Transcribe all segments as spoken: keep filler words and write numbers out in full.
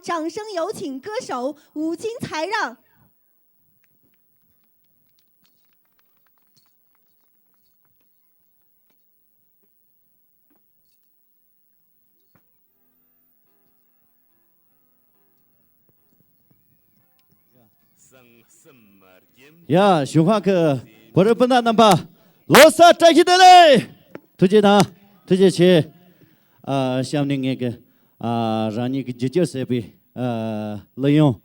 掌声有请歌手五金才让。 ཡ། གཞུང་ཁང་གི་བོད་རིགས་སྤུན་ཟླ་རྣམ་པ། ལོ་གསར་བཀྲ་ཤིས་བདེ་ལེགས། ཐུགས་རྗེ་གནང་། ཐུགས་རྗེ་ཆེ། ཨ། གཤམ་ནས་ངེད་ཀྱི། ཨ། རང་ཉིད་ཀྱི་རྒྱུ་སྤྱོད་ཟབ་པའི། ཨ། གླུ་དབྱངས་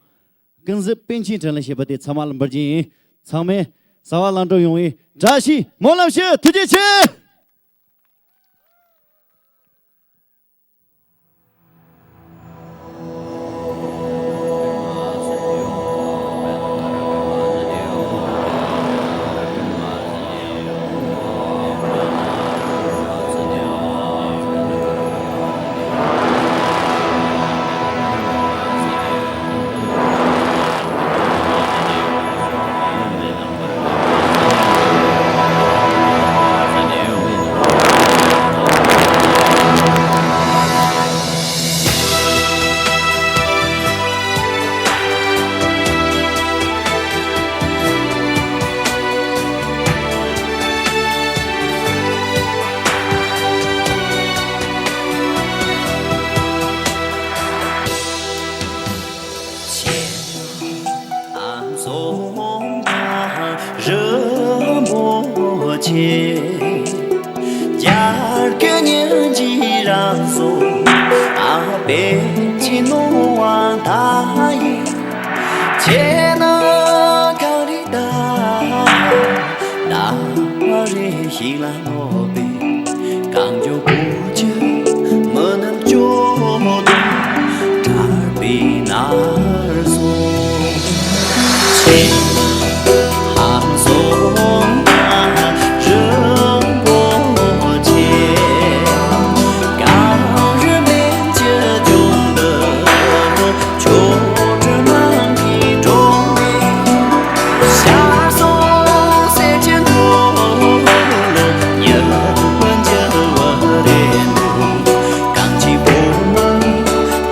ཀུན་གཟིགས་པཎ་ཆེན་དྲིན་ལན་བཞེས་པ་དེ་ཚང་མ་ལ་འབུལ་རྒྱུ་ཡིན། ཚང་མས་གསལ་བ་ལམ་འགྲོ་ཡོང་བའི་བཀྲ་ཤིས་སྨོན་ལམ་ཞུ། ཐུགས་རྗེ་ཆེ། ཆེ། ཨ་མཚོ་རིན་པོ་ཆེ། རྒྱལ་ཀུན་སྙིང་རྗེའི་རང་གཟུགས། ཨ་དཔེ་ཆའི་ནོར་བ་མཐའ་ཡས། ཁྱེད་ནི་གངས་རི་ལྟར། རྣམ་རིག་ཞིག་ལ་གནོད་པའི། གངས་ལྗོངས་བུ་ཆུ་མི་ནུབ་ཅོག་ཏུ། གྲགས་པའི་ནར་སོན་ཆེ། ཨ་མཚོ་རིན་པོ་ཆེ། གངས་རི་སྨན་གྱི་ལྗོངས་འདི། ཆོ་འཕྲུལ་སྣང་གི་གྲོང་ནས། ཤར་གསུམ་གསེར་གྱི་མཐོ་ལོ། ཉི་སྤུན་འགྱུར་བ་རེ་འདུག་གངས་ཀྱི་བུ་མོ་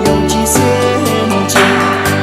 ཡོངས་ཀྱི་སེམས་ཀྱི།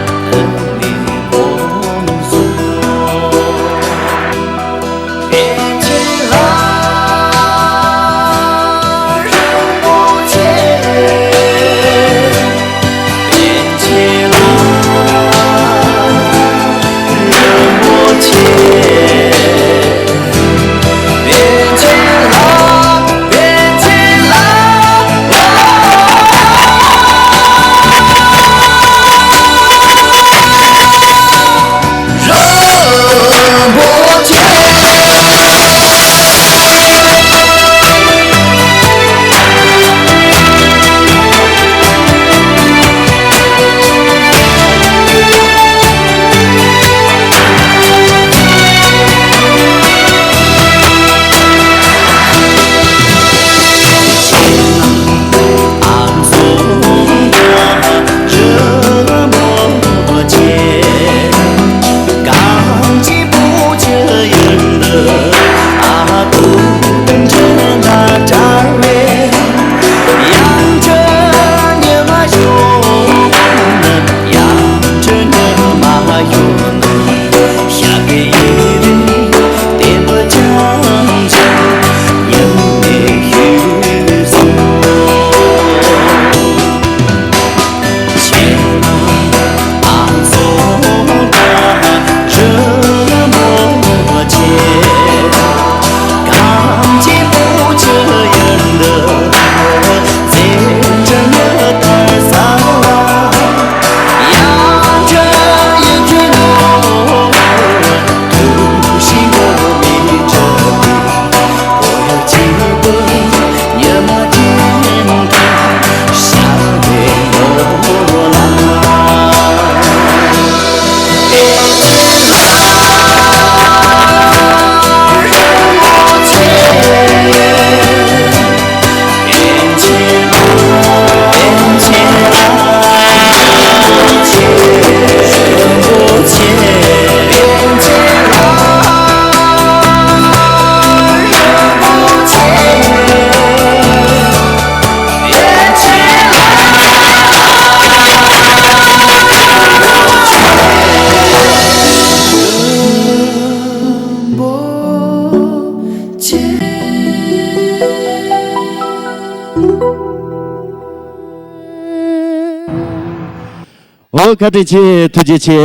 བཀའ་དྲིན་ཆེ། ཐུགས་རྗེ་ཆེ།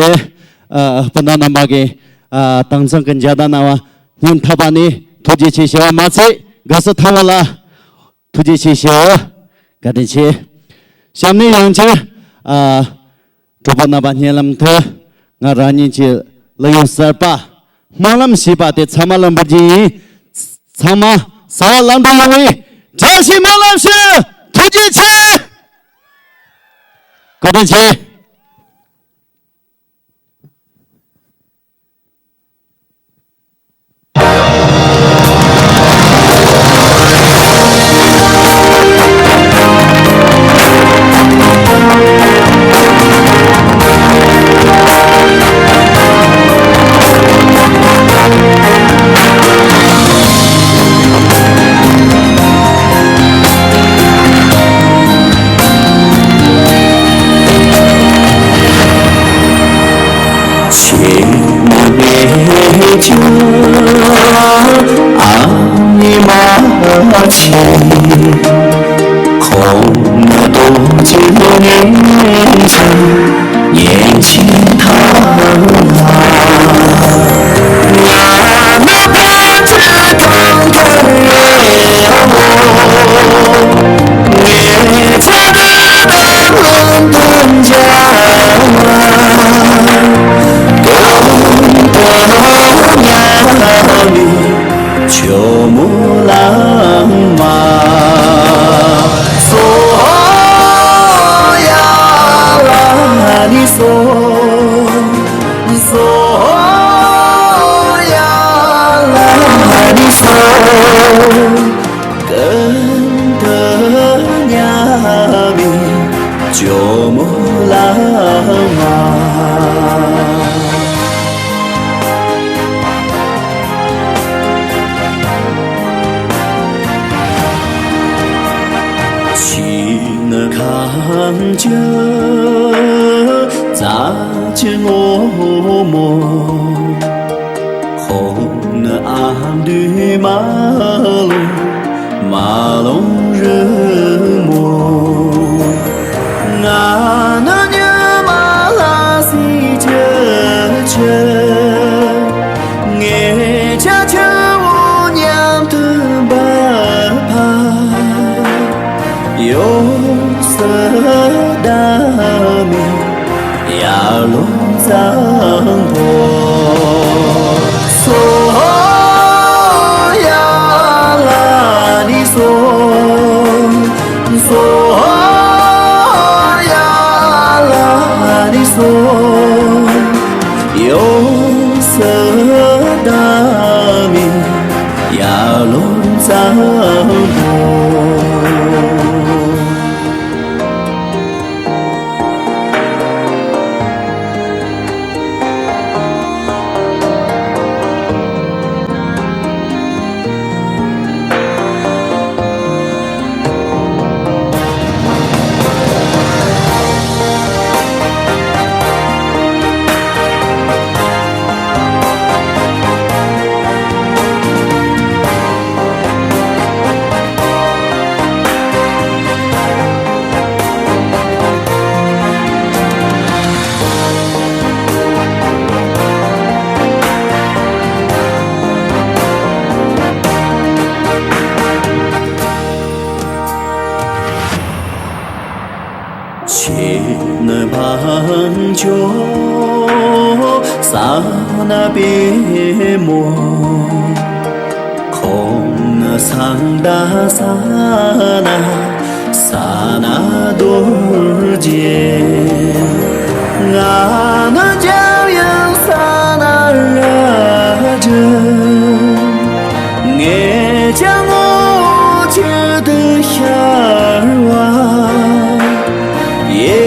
ཨ། སྤུན་ཟླ་རྣམ་པ་གིས། ཨ། དེང་སང་གི་མཇལ་དར་གནང་བ་སྙིང་ཐག་པ་ནས་ཐུགས་རྗེ་ཆེ་ཞུ་བ་མ་ཚད། དགའ་བསུ་ཐོབ་པ་ལ་ཐུགས་རྗེ་ཆེ་ཞུ། བཀའ་དྲིན་ཆེ། གཤམ་ནས་ཡང་བསྐྱར། ཨ། གྲོགས་པོ་རྣམ་པ་སྙན་ལམ་དུ། ང་རང་ཉིད་ཀྱི་གླུ་དབྱངས་གསར་པ། སྨོན་ལམ་ཞེས་པ་དེ་ཚང་མ་ལ་འབུལ་རྒྱུ་ཡིན། ཚང་མ་གསལ་བ་ལམ་དུ་ཡོང་བའི་བཀྲ་ཤིས་སྨོན་ལམ་ཞུ། ཐུགས་རྗེ་ཆེ། བཀའ་དྲིན་ཆེ། ཆེ་མ་མེད་ཀྱང་ཨ་ནི་མ་ཆེ། ཁོང་ན་རྡོ་རྗེ་ངན་ཅིང་ཉེན་ཆེན་ཐང་ང་། ང་ནི་ད་ཅི་གང་གང་ཡོད། ངེད་ཅག་གི་ད་ལུང་སྟོན་བྱ། ཀུན་ཏུ་མཉམ་མེད་ཇོ་མོ་གླང་མ། སོ་ཡ་ལ་ནི་སོ། སོ་ཡ་ལ་ནི་སོ། ཀུན་ཏུ་མཉམ་མེད་ཇོ་མོ་གླང་མ། ཕྱི་ནི་གངས་ཀྱི་རྩྭ་ཆུ་སྔོན་མོ། ཁོང་ནི་ཨ་མདོའི་མ་ལོང་མ་ལོང་རི་མོ། ང་ནི་ཉི་མ་ལ་སྲིད་ཀྱི་ཆུ། ངེད་ཅག་ཆུ་བོ་མཉམ་དུ་འབབ་པ། ཡོངས་སུ་ཟླ་མེད་ཡར་ཀླུང་གཙང་པོ། སོ་ཡ་ལ་ནི་སོ། སོ་ཡ་ལ་ནི་སོ། ཡོངས་སུ་ཟླ་མེད་ཡར་ཀླུང་གཙང་པོ། ཕྱི་ནི་བང་ཆུ་ས་ན་པད་མོ། ཁོང་ནི་སང་ད་ས་ན་ས་ན་རྡོ་རྗེ། ང་ནི་འཇམ་དབྱངས་ས་ན་ར་སྤྲིན། ངེད་ཅག་ངོ་བོ་གཅིག་ཏུ་ཤར་བ། ཡེ་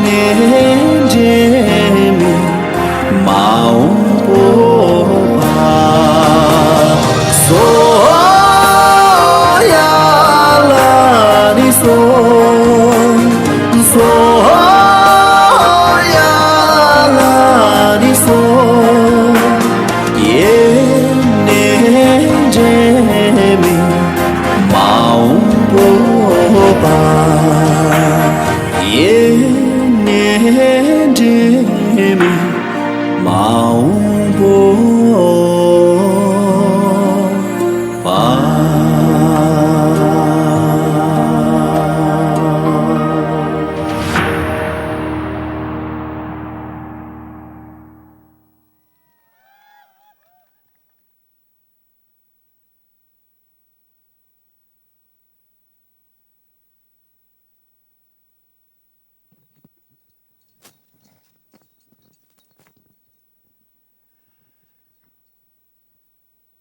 ནས་འབྲལ་མེད་མ་འོངས་སྤོབས་པ། སོ་ཡ་ལ་ནི་སོ། སོ་ཡ་ལ་ནི་སོ། ཡེ་ནས་འབྲལ་མེད་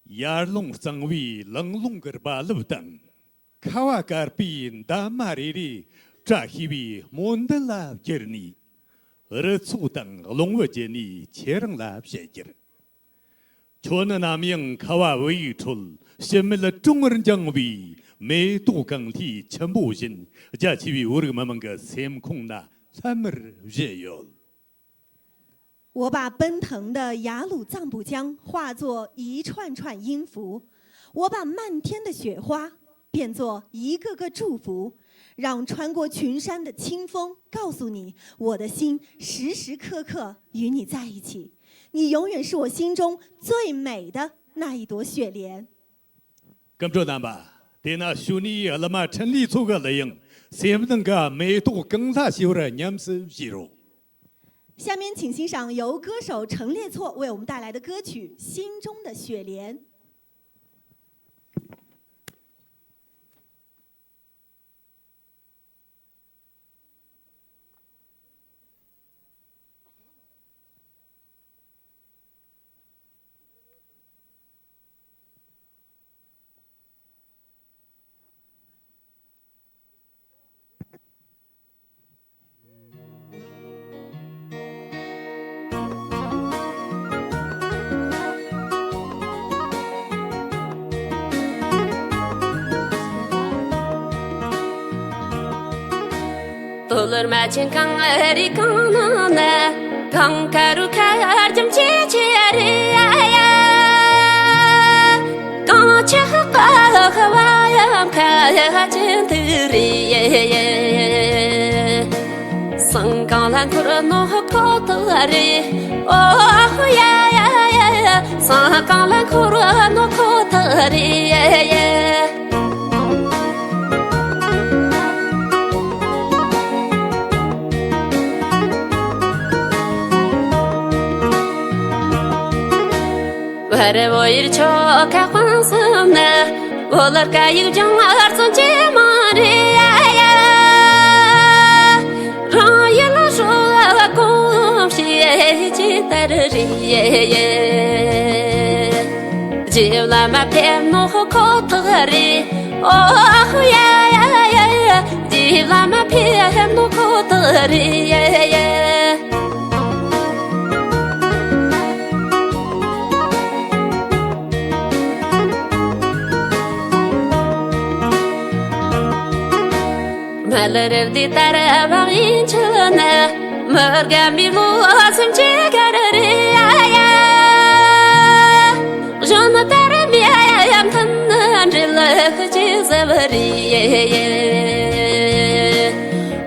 ཡར་ཀླུང་གཙང་བོའི་ལང་ཀླུང་གི་རྦ་རླབས་དང་། ཁ་བ་དཀར་པོའི་འདབ་མ་རེ་རེ་བཀྲ་ཤིས་པའི་སྨོན་འདུན་ལ་བསྒྱུར་ནས། རི་ཚོགས་དང་ཀླུང་བུ་བརྒྱུད་ནས་ཁྱེད་རང་ལ་ཞུ་རྒྱུར། ཁྱོད་ནི་ནམ་ཡང་ཁ་བ་བུ་ཡུག་ཁྲོད་ཞི་མོལ་གྲོང་ངར་འགྱིང་བའི་མེ་ཏོག་གངས་ལྷའི་ཆུན་པོ་བཞིན། རྒྱ་ཆེ་བའི་བོད་རིགས་མི་དམངས་ཀྱི་སེམས་ཁོང་ན་ལྷམ་མེར་བཞད་ཡོད། 我把奔腾的雅鲁藏布江化作一串串音符，我把漫天的雪花变作一个个祝福，让穿过群山的清风告诉你，我的心时时刻刻与你在一起，你永远是我心中最美的那一朵雪莲。 སྐུ་མགྲོན་རྣམ་པ། དེས་ན་ཞུ་ནས་གླུ་མ་འཕྲིན་ལས་མཚོ་གི་གླུ་དབྱངས་སེམས་ནང་གི་མེ་ཏོག་གངས་ལྷ་ཞེས་པར་ཉམས་སུ་བཞེས་རོགས། 下面请欣赏由歌手陈烈措为我们带来的歌曲《心中的雪莲》。 དོ་ལར་མ་ཆེན་གང་རི་གང་ནང་ན། གང་ཁ་རུ་ཁ་རྒྱམ་ཆེ་ཆེ་རི་ཡ་ཡ། གང་ཆེ་ཧ་ཀ་ཧ་བ་ཡམ་ཁ་ཧ་ཅན་ཐི་རི་ཡ་ཡ། སང་གང་ལ་འཁོར་ནོ་ཁོ་ཐི་རི། ཨོ་ཧུ་ཡ་ཡ་ཡ་ཡ། སང་གང་ལ་འཁོར་ནོ་ཁོ་ཐི་རི་ཡ་ཡ། བར་བོ་ཡིར་ཆོ་ཁ་ཁོང་སུམ་ན། བོ་ལར་ཀ་ཡིག་ལྗང་ཨར་ཙོ་ཅེ་མ་རེ་ཡ་ཡ། རང་ཡིན་ལ་ཧྲོ་ཨ་གོམ་ཤེས་ཅི་ལྟར་རེད། རྗེ་བླ་མ་ཕེབས་ནོ་ཁོ་ཐག་རེད། ཨོ་ཧུ་ཡ་ཡ་ཡ་ཡ། རྗེ་བླ་མ་ཕེབས་ནོ་ཁོ་ཐག་རེད། ཡ་ཡ་ཡ། མ་ལ་རབ་དེ་ལྟར་བག་ཡིན་ཆུ་ན། མི་དགའ་མི་ལོ་སེམས་ཅི་གར་རེ་ཡ་ཡ། གཞོན་དར་མི་ཡ་ཡ་མཐུན་འབྲེལ་ཁུ་ཅི་ཟ་བ་རེ་ཡ་ཡ།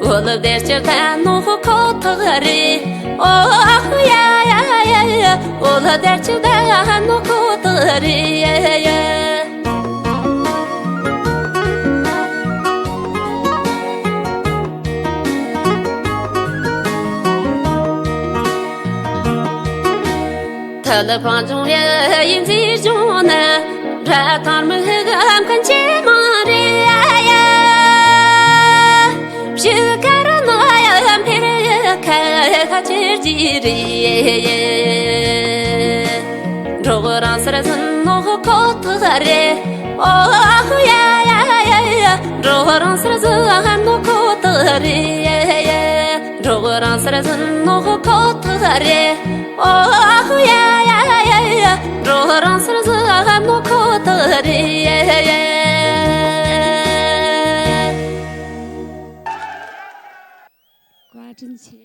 འོ་ལ་བདེ་སྐྱིད་ད་ནོ་ཁོ་ཐག་རེད། ཨོ་ཧུ་ཡ་ཡ་ཡ་ཡ། འོ་ལ་བདེ་སྐྱིད་ད་ནོ་ཁོ་ཐག་རེད། ཡ་ཡ་ཡ། ཐ་ལ་ཕང་ཅུང་ཡ་ཡིན་ཟིར་ཅུང་ན། དྲ་ཐང་མི་ཧི་གམ་ཁན་ཅི་མ་རེ་ཡ་ཡ། ཕྱི་ཁ་རུ་ནོ་ཡ་ཕེ་ར་ཡ་ཁ་ཁ་ཅིར་ཅི་རེ་ཡ་ཡ། འགྲོ་རང་སར་ཟིན་ནོ་ཁོ་ཐག་རེད། ཨོ་ཧུ་ཡ་ཡ་ཡ་ཡ། འགྲོ་རང་སར་ཟིན་ནོ་ཁོ་ཐག་རེད། ཡ་ཡ་ཡ། འགྲོ་རང་སར་ཟིན་ནོ་ཁོ་ཐག་རེད། ཨོ་ཧུ་ཡ་ཡ་ཡ་ཡ། འགྲོ་རང་སར་ཟིན་ནོ་ཁོ་ཐག་རེད། ཡ་ཡ་ཡ། བཀའ་དྲིན་ཆེ།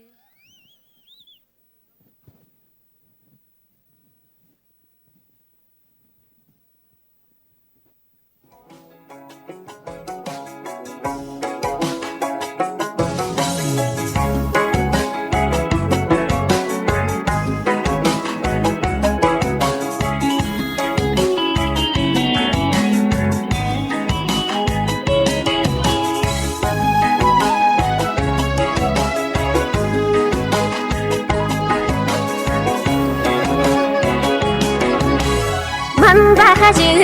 མན་པ་ཞིག་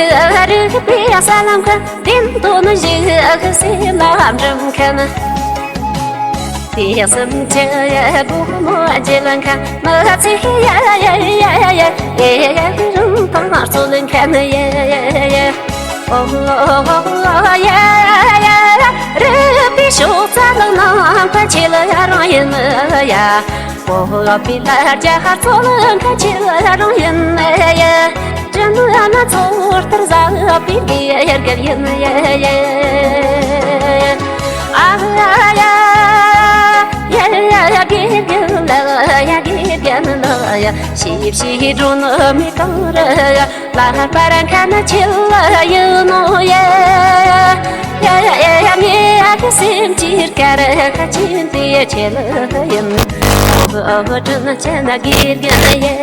རིག་པའི་ས་ལམ་ཁ། བདེན་དོན་ཞིག་སེམས་ལ་འགྲིམ་མཁན། དེ་སེམས་ཀྱི་སྒོ་མོ་བརྗེ་ལ་མཁན། མི་ཚེ་ཡ་ཡ་ཡ་ཡ་ཡ། ཨེ་ཡ་རུང་ ཁང་རྩོད་མཁན་ཡེ། ཨོ་ཡེ་ཡེ། རུས་པའི་གཤོག་རྩ་ལག་ནང་ཕན་ཆད་རང་ཡིན་ཡ། ཨོ་པི་ལ་རྒྱ་ཧར་རྩོད་མཁན་ཕན་ཆད་རང་ཡིན་ཡ། དྲིན་ལན་ཚོར་ལྟར་ཟབ་པའི་དགེ་རྒན་ཡིན་ཡ། ཨ་ཡ་ཡ། ཡ་ཡ་ཡ། དགེ་རྒན་ལགས་ཡ། དགེ་རྒན་ལགས་ཡ། ཞིབ་ཞིབ་སྒྲོན་མེ་གང་རུ་ཡ། ལྷག་པར་ཁ་ན་ཆེ་ལ་ཡིན་ནོ་ཡ། ཡ་ཡ་ཡ་ཡ། ངའི་ཨ་ཁུ་སེམས་ཀྱི་སྐར་ཁ་ཆེན་དེ་ཆེ་ལ་ཡིན། ཨོ་ཨོ་དྲིན་ཆེ་ན་དགེ་རྒན་ཡ།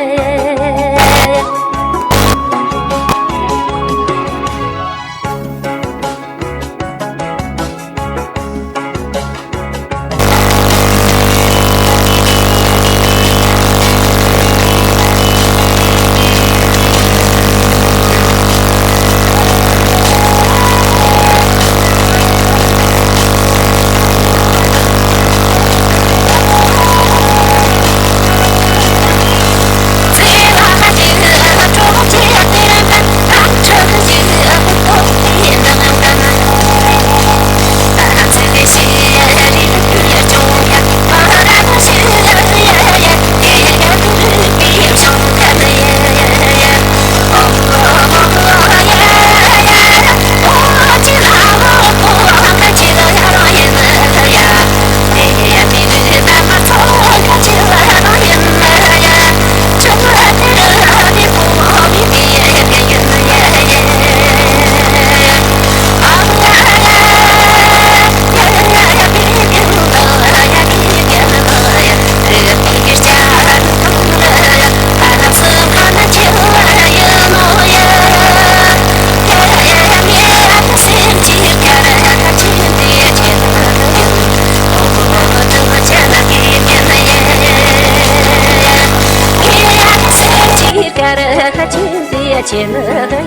ཁ་ཆེན་དེ་ཆེ་ནི་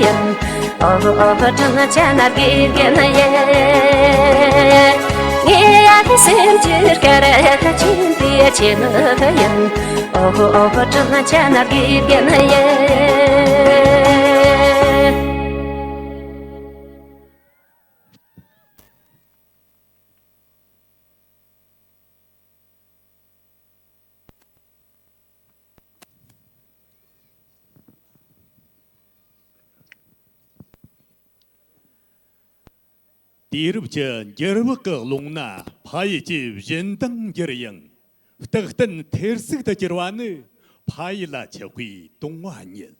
ཡིན། ཨོ་ཨོ་དྲིན་ཆེ་ན་དགེ་རྒན་ཡེ། ངའི་ཡ་གི་སེམས་ཀྱི་སྐར་ཁ་ཆེན་དེ་ཆེ་ནི་ཡིན། ཨོ་ཨོ་དྲིན་ཆེ་ན་དགེ་རྒན་ཡེ། དུས་རབས་ཀྱི་འགྱུར་བག་གི་ཀློང་ན་ཕ་ཡུལ་གྱི་བཞིན་མདངས་འགྱུར་ཡང་། རྟག་བརྟན་ཐེར་ཟུག་ཏུ་གྱུར་བ་ནི་ཕ་ཡུལ་ལ་ཆགས་པའི་དུང་བ་ཉིད།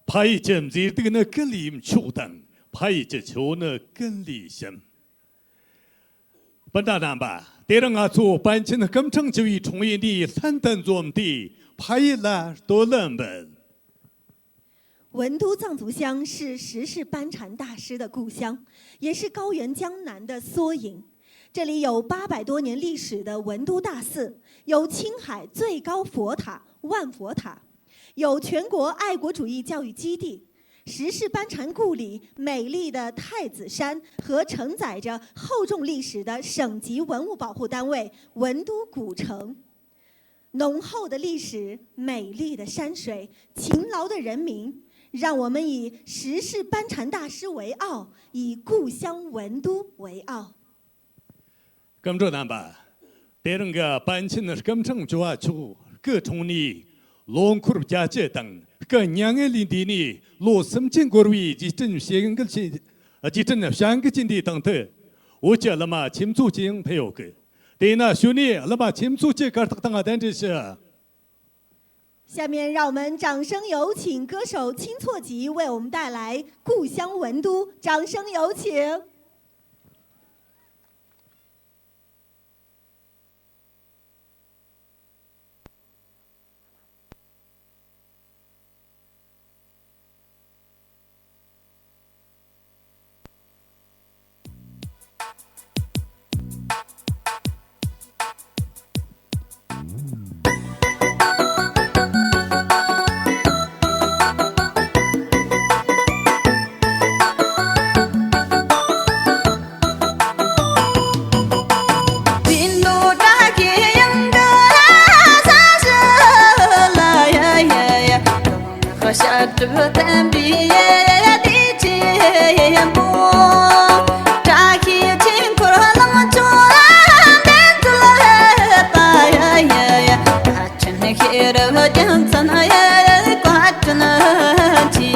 ཕ་ཡུལ་གྱི་མཛེས་སྡུག་ནི་ཀུན་ལས་མཆོག་དང་། ཕ་ཡུལ་གྱི་ཆུ་བོ་ནི་ཀུན་ལས་ཞིམ། སྤུན་ཟླ་རྣམ་པ། དེ་རིང་ང་ཚོ་པཎ་ཆེན་སྐུ་ཕྲེང་བཅུ་བའི་འཁྲུངས་ཡུལ་འདིའི་ལྷན་དུ་འཛོམས་ཏེ་ཕ་ཡུལ་ལ་བསྟོད་གླུ་འབུལ། 文都藏族乡是时世班禅大师的故乡，也是高原江南的缩影。这里有八百多年历史的文都大寺，有青海最高佛塔万佛塔，有全国爱国主义教育基地，时世班禅故里美丽的太子山和承载着厚重历史的省级文物保护单位文都古城。 浓厚的历史、美丽的山水、勤劳的人民，让我们以时世班禅大师为傲，以故乡文都为傲。 སྐུ་མགྲོན་རྣམ་པ། དེ་རིང་གི་པཎ་ཆེན་སྐུ་ཕྲེང་བཅུ་བ་མཆོག་སྐུ་འཁྲུངས་ནས་ལོ་འཁོར་བརྒྱད་ཅུ་དང་སྐུ་མྱ་ངན་ལས་འདས་ནས་ལོ་སུམ་ཅུ་འགོར་བའི་རྗེས་དྲན་བྱེད་འགུལ་བྱེད། རྗེས་དྲན་བྱ་འགུལ་གྱི་འདིའི་སྟེང་དུ། བོད་ཀྱི་གླུ་མ་ཆོས་མཚོ་བཅས་ཡང་ཕེབས་ཡོད་གི། དེས་ན་ཞུ་ནས་གླུ་མ་ཆོས་མཚོ་བཅས་གར་སྟེགས་སྟེང་གདན་འདྲེན་ཞུ། 下面让我们掌声有请歌手青错吉为我们带来《故乡文都》，掌声有请。གྲུབ་བསྟན་པའི་བདེ་ཆེན་པོ། བཀྲ་ཤིས་ཆོས་འཁོར་གླིང་བཅུ་འདི་འཛུལ་པ་ཡི། ལྷ་ཆེན་ཤེས་རབ་རྒྱལ་མཚན་ཡི་བཀའ་དྲིན་ཆེ།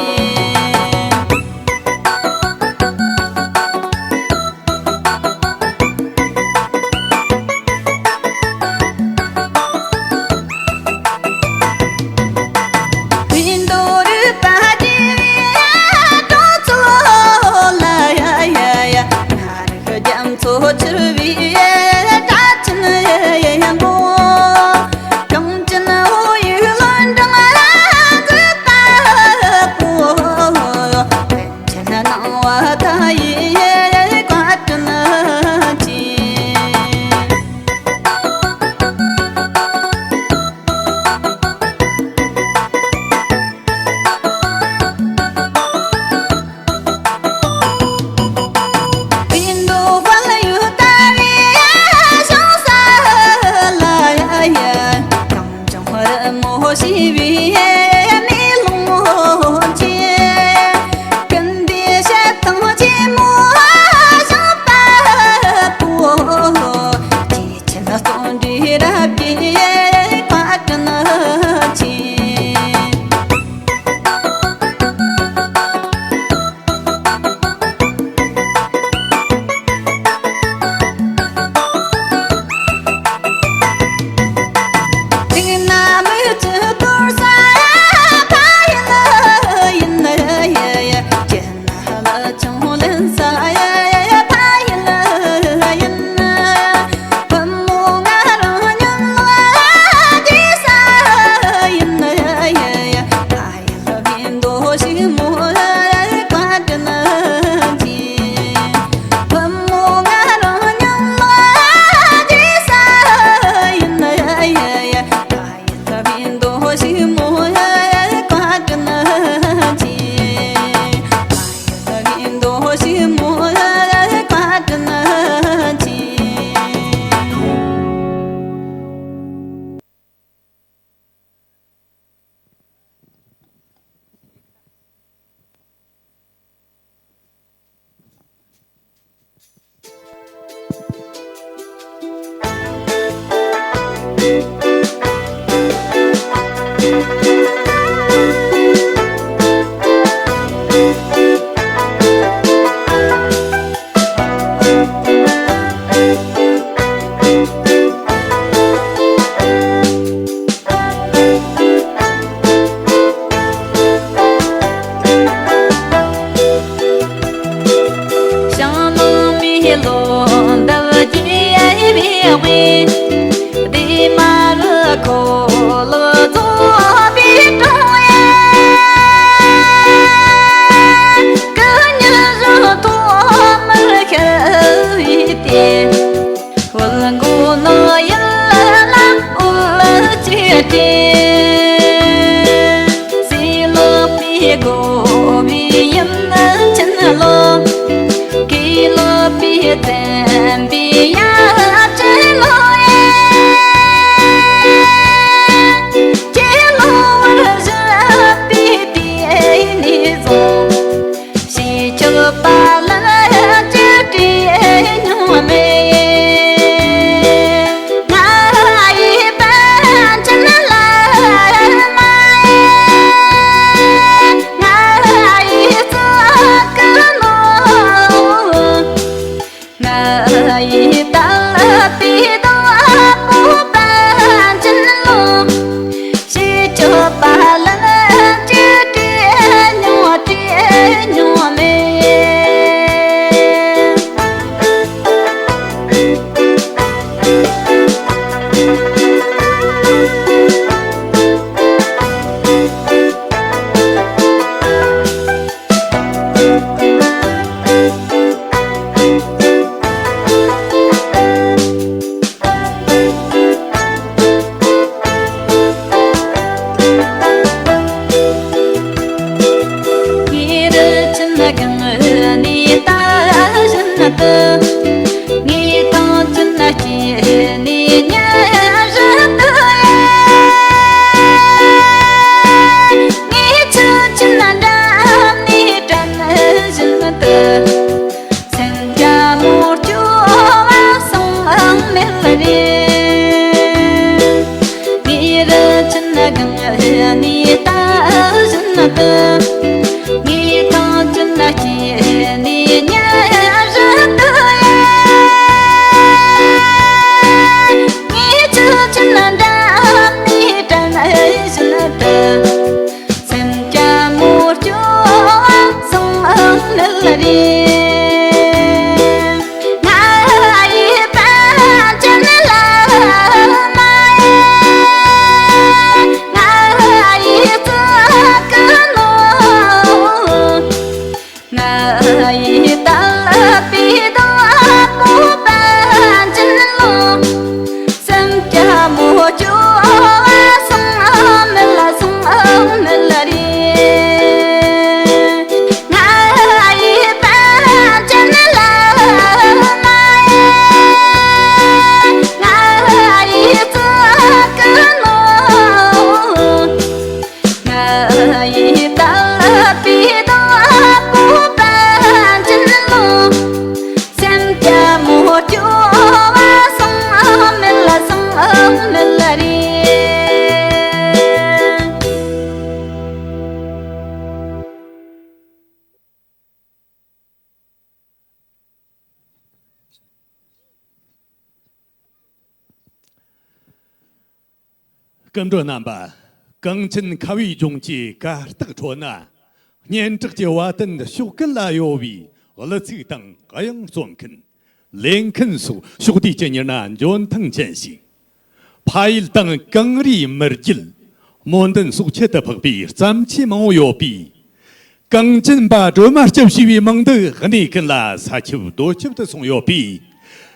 རྒྱ་མཚོ་ཆུ་བའི་སྒྲ་ཆེན་ཡན་པོ། གངས་ཅན་ཨོ་ཡུལ་ལོ་འབྲང་མཛེས་པ་པོ། ཆེན་སྣང་བ་མཐའ་ཡས་བཀའ་དྲིན་ཆེ། བུ་མགོ་ནག་ཡིན་ལ་འོད་ཅི་སྤྲིན། སྲིད་ལོག་པའི་སྒོ་བའི་ཡུམ་ཆེན་ལོ། གོས་ལོག་པའི་བཙན་པའི་ཡ་བྲན་ལོ། ཁྱེད་ལོ་བར་བཞག་པའི་དུས་ནས་བཟུང་། ཞེས་ཆོག་པ་ལ་ཅི་བྲིས་མྱོང་མེད། ང་ཡི་པཎ་ཆེན་ལ་ ནས་ད་བཞིན་དུ། ངའི་ཐང་ཆེན་ལ་སྐྱེས་ནས་ཉ་རི་དུ་ཡ། ངའི་ཆུ་ཆེན་ལ་འགྲམ་ནས་དྲན་བཞིན་དུ། སེམས་སྐྱ་མོ་སྐྱོ་བ་སང་མི་ལ་རེ། ང་ཡི་པཎ་ཆེན་བླ་མ་ཡ། ང་ཡི་གཙུག་གི་ནོར། ང་ཡི་དད་པའི་བདག་པོ་པཎ་ཆེན་བླ་མ། སེམས་སྐྱ་མོ་སྐྱོ་བ་སང་མི་ལ་སང་མི་ལ་རེ། ང་ཡི་པཎ་ཆེན་བླ་མ་ཡ། ང་ཡི་གཙུག་གི་ནོར། ང་ཡི་དད་པའི་བདག་པོ་པཎ་ཆེན་བླ་མ། སེམས་སྐྱ་མོ་སྐྱོ་བ་སང་མི་ལ་སང་མི་ལ་རེ། སྐུ་མགྲོན་རྣམ་པ། གངས་ཅན་ཁ་བའི་ལྗོངས་ཀྱི་གར་སྟེགས་ཁྲོད་ན། སྙན་གྲགས་ཀྱི་བ་དན་ཕྱོགས་ཀུན་ལ་གཡོ་བའི་གླུ་ཚིག་དང་དབྱངས་གཙོ་མཁན། ལེན་མཁན་སོགས་ཕྱོགས་བསྡུས་ཀྱི་མྱུར་ན་འཇོན་ཐང་ཅན་ཞིག་ཕ་ཡུལ་དང་གངས་རིའི་མི་རྒྱུད། སྨོན་འདུན་སོགས་ཁྱད་དུ་འཕགས་པའི་བརྩམས་ཆོས་མང་པོ་ཡོད་པའི། གངས་ཅན་པ་སྒྲོལ་མ་སྐྱབས་ཞེས་པའི་མིང་འདི་གནས་ཀུན་ལ་ས་ཁྱབ་རྡོ་ཁྱབ་ཏུ་སོང་ཡོད་པས།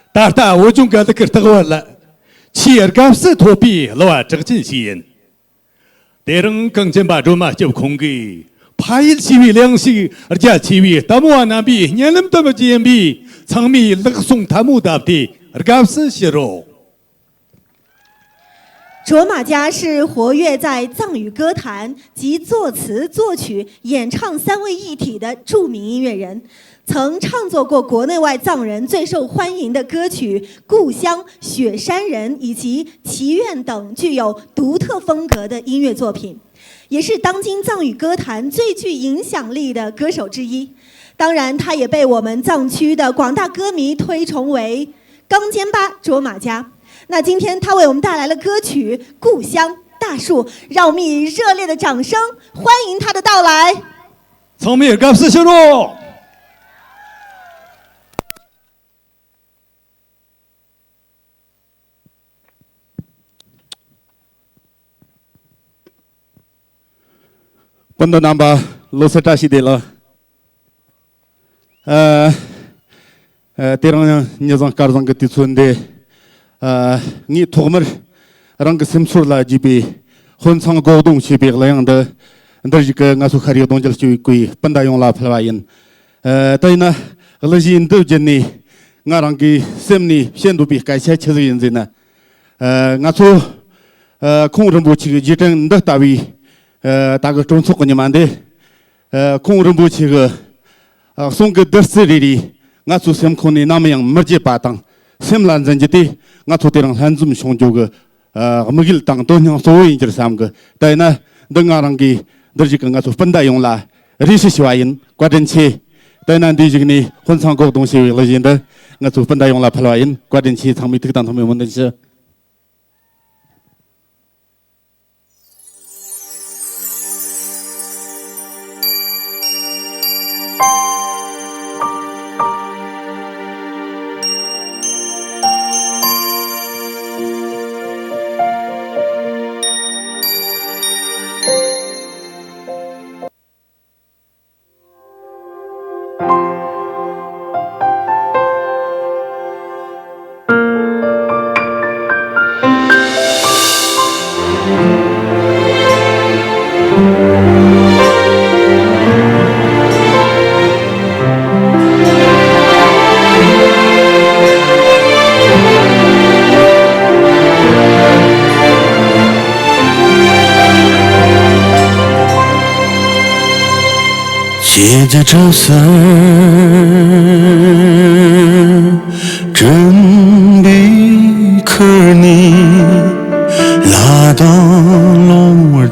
ད་ལྟ་བོད་ལྗོངས་ཀྱི་གླུ་གར་སྟེགས་བུ་ལ་ཆེས་དགའ་བསུ་ཐོབ་པའི་གླུ་བ་གྲགས་ཅན་ཞིག་ཡིན། དེ་རིང་གངས་ཅན་པ་སྒྲོལ་མ་སྐྱབས་ཁོང་གིས་ཕ་ཡུལ་ཞེས་པའི་གླུ་དབྱངས་ཤིག་རྒྱ་ཆེ་བའི་ལྟད་མོ་བ་རྣམ་པའི་སྙན་ལམ་དུ་མི་བརྗེད་པའི་ཚང་མས་ལག་ཟུང་ཐལ་མོ་བརྡབས་ཏེ་དགའ་བསུ་ཞུ་རོགས། 卓玛佳是活跃在藏语歌坛及作词、作曲、演唱三位一体的著名音乐人，曾创作过国内外藏人最受欢迎的歌曲《故乡》《雪山人》以及《祈愿》等具有独特风格的音乐作品，也是当今藏语歌坛最具影响力的歌手之一。当然，他也被我们藏区的广大歌迷推崇为 钢琴吧，卓玛佳。那今天他为我们带来了歌曲《故乡大树》，让我们以热烈的掌声欢迎他的到来。 ཚང་མས་དགའ་བསུ་ཞུ་རོགས། སྤུན་ཟླ་རྣམ་པ། ལོ་གསར་བཀྲ་ཤིས་བདེ་ལེགས། ཨ། ཨ། དེ་རིང་ཡང་མྱི་བཟང་སྐལ་བཟང་གི་དུས་ཚོད་འདི། ཨ། ངས་ཐོག་མར་རང་གི་སེམས་ཚོར་ལ་བརྗོད་པའི་ཧོན་ཚང་སྒོག་རྡུང་ཞེས་པའི་གླུ་དབྱངས་འདི། འདིར་བཞུགས་ཀྱི་ང་ཚོ་ཤ་རིགས་གདུང་རྒྱུད་གཅིག་པའི་སྤུན་ཟླ་ཡོངས་ལ་ཕུལ་བ་ཡིན། ཨ། ད་ཡིན་ན་གླུ་གཞས་འདི་བརྒྱུད་ནས་ང་རང་གི་སེམས་ནས་བཤད་འདོད་པའི་སྐད་ཆ་ཆི་ཟིག་ཡིན་ཟེར་ན། ཨ། ང་ཚོ། ཨ། ཁོང་རིན་པོ་ཆེ་གི་རྗེས་དྲན་འདི་ལྟ་བུའི། ཨ། ད་གི་སྤྲོ་ཚོགས་ཀྱི་ཉི་མ་འདི། ཨ། ཁོང་རིན་པོ་ཆེ་གི། ཨ། གསུང་གི་བདུད་རྩི་རེ་རེ་ང་ཚོའི་སེམས་ཁོང་ནས་ནམ་ཡང་མི་བརྗེད་པ་དང་སེམས་ལ་འཛིན་རྒྱུ་དེ་ང་ཚོ་དེ་རིང་ལྷན་འཛོམས་བྱུང་རྒྱུ་གི། ཨ། དམིགས་ཡུལ་དང་དོན་སྙིང་གཙོ་བོ་ཡིན་རྒྱུར་བསམ་གི། ད་ཡིན་ན་འདི་ང་རང་གིས་འདིར་བཞུགས་ཀྱི་ང་ཚོ་སྤུན་ཟླ་ཡོངས་ལ་རེ་ཞུ་ཞུ་བ་ཡིན། བཀའ་དྲིན་ཆེ། ད་ཡིན་ན་འདིའི་གཞུག་ནས་ཧོན་ཚང་སྒོག་རྡུང་ཞེས་པའི་གླུ་གཞས་འདི་ང་ཚོ་སྤུན་ཟླ་ཡོངས་ལ་ཕུལ་བ་ཡིན། བཀའ་དྲིན་ཆེ། ཚང་མས་ཐུགས་དང་ཐོག་མའི་སྨོན་འདུན་ཞུ།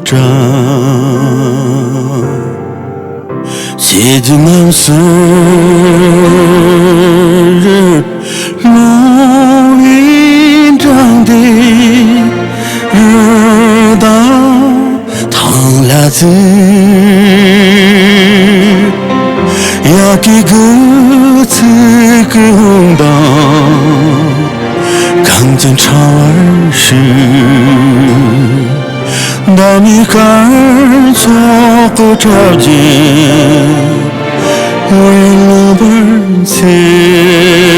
དྲན། ཞེས་ཀྱི་རྣམ་ཤེས་རི་ལོང་བའི་འགྲམ་དེ་རི་དྭགས་ཐང་ལ་ཚུད། ཡ་གི་གུ་ཚིག་གི་ཧུང་དང་གངས་ཅན་ཕྲེང་བར་བཞུད། ཟླ་མེད་དཀར་ཕྱོགས་ཀྱི་གྲགས་ཅན་འོད་ལོང་བར་འཚེར།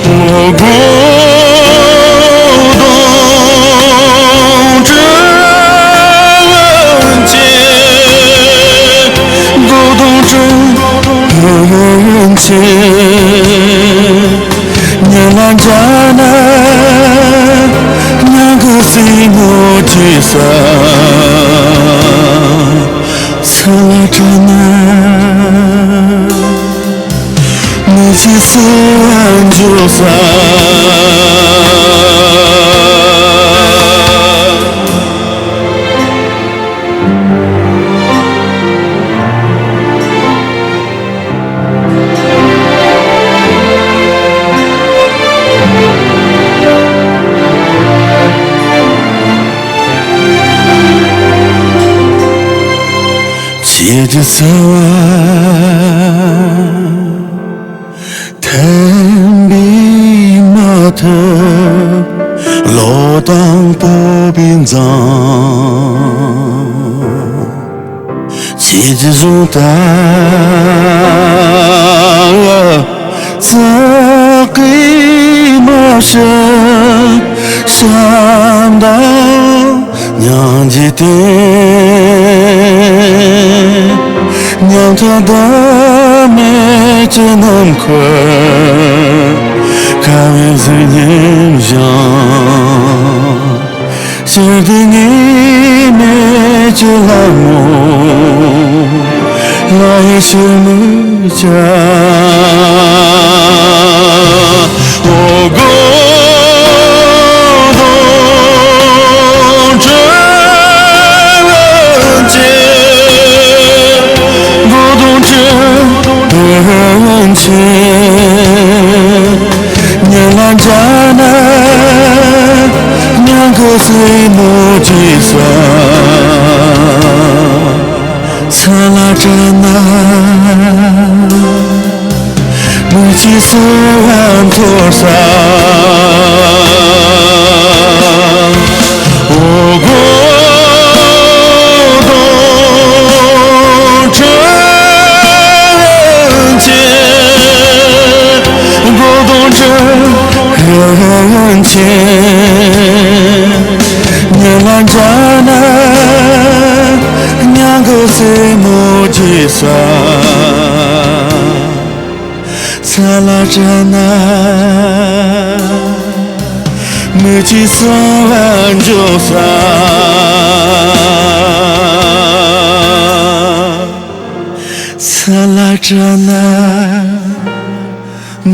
འོ་སྐོལ་དང་དྲིན་ཆེན། སྐོལ་དང་དྲིན་ཆེན། ཉིན་ལ་འཇགས་ན་ཉང་གི་སྲིང་མོ་ཅི་ས། ཚུར་ལ་དྲན་ན་མི་ཚེ་སུ་འཇོག་ས། ཁྱེད་ཀྱི་བརྩེ་བ་ཐེམ་པས་མ་ཐུབ་ལོ་དང་སྤོབས་པའི་མཛངས། ཁྱེད་ཀྱི་གཟུགས་ལྟ་བུ་ཙག་གེ་མ་ཞིག་བྱམས་དང་། ཉང་གི་སྟེང་ཉམ་ཐག་ཟླ་མེད་ཀྱི་ནམ་མཁའ། དཀར་བའི་གཟུགས་བརྙན་བཞིན། ཕྱིར་དུ་ངེས་མེད་ཀྱི་ལྷ་མོ་ལ་ཡི་ཕྱིར་མིག་བྱ། འོ་སྐོལ་དང་དྲིན་ཆེན། སྐོལ་དང་དྲིན་ཆེན། ཉིན་ལ་འཇགས་ན་ཉང་གི་སྲིང་མོ་ཅི་ས། ཚུར་ལ་དྲན་ན་མི་ཚེ་སུ་འཇོག་ས། འོ་སྐོལ་དང་དྲིན་ཆེན། སྐོལ་དང་དྲིན་ཆེན། ཉིན་ལ་འཇགས་ན་ཉང་གི་སྲིང་མོ་ཅི་ས། ཚུར་ལ་དྲན་ན་མི་ཚེ་སུ་འཇོག་ས། ཚུར་ལ་དྲན་ན་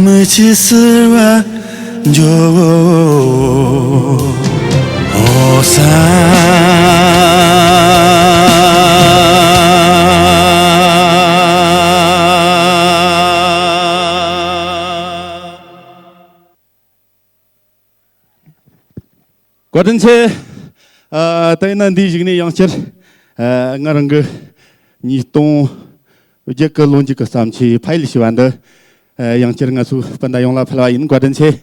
མི་ཚེ་སུ་འཇོག་ས། བཀའ་དྲིན་ཆེ། ཨ། དེ་ཡིན་ན་འདིའི་གཞུག་ནས་ཡང་བསྐྱར། ཨ། ང་རང་གི་ཉིས་སྟོང་བརྒྱད་ཀྱི་ལོ་མཇུག་གི་བརྩམས་ཆོས་ཕ་ཡུལ་ཞེས་པ་འདི། ཨ། ཡང་བསྐྱར་ང་ཚོའི་སྤུན་ཟླ་ཡོངས་ལ་ཕུལ་བ་ཡིན། བཀའ་དྲིན་ཆེ།